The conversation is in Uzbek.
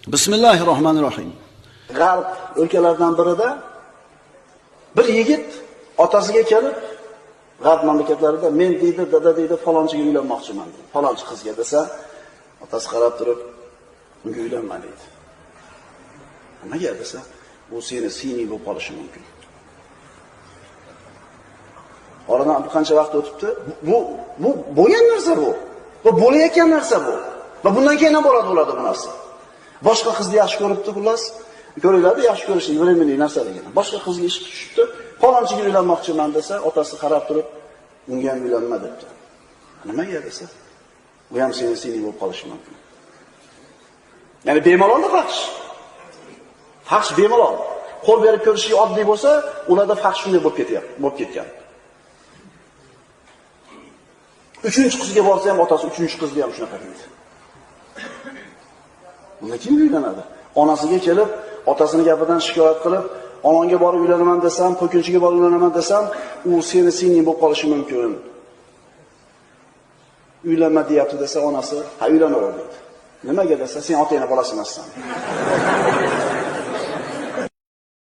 Bismillahirrohmanirrohim. G'arb o'lkalaridan birida bir yigit otasiga kelib, g'arb mamlakatlarida men deydi, dada deydi, falonchiga uylanmoqchiman deydi. Falonchi qizga desa, otasi qarab turib, unga uylanma deydi. Nimaga desa, u seni singling bo'lib qolishi mumkin. Oradan bir qancha vaqt o'tibdi. Bu bo'lgan narsa bu. Bu bo'layotgan narsa bu. Va bundan keyin ham bo'ladi bo'ladi bu narsa. Boshqa qizni yaxshi ko'ribdi, xullas. Ko'ringlar, yaxshi ko'rishning временный narsaligini. Boshqa qizga ishqi tushibdi. Falonchiga uylanmoqchiman desa, otasi qarab turib, unga ham uylanma debdi. Nimaga desa, u ham seni singling bo'lib qolishi mumkin. Ya'ni bemalol fahsh. Fahsh bemalol. Qo'l berib ko'rishi oddiy bo'lsa, ularda fahsh shunday bo'lib ketyapti, bo'lib ketgan. Uchinchi qizga borsa ham otasi uchinchi qizga ham shunaqa deydi. Unda kim uylanadi? Onasiga kelib, otasini gapidan shikoyat qilib, onangga borib uylanaman desam, to'kinchiga borib uylanaman desam, u seni singling bo'lib qolishi mumkin. Uylanma deyapti desa, onasi, ha uylanaver deydi. Nimaga desa, sen otangning bolasi emassan.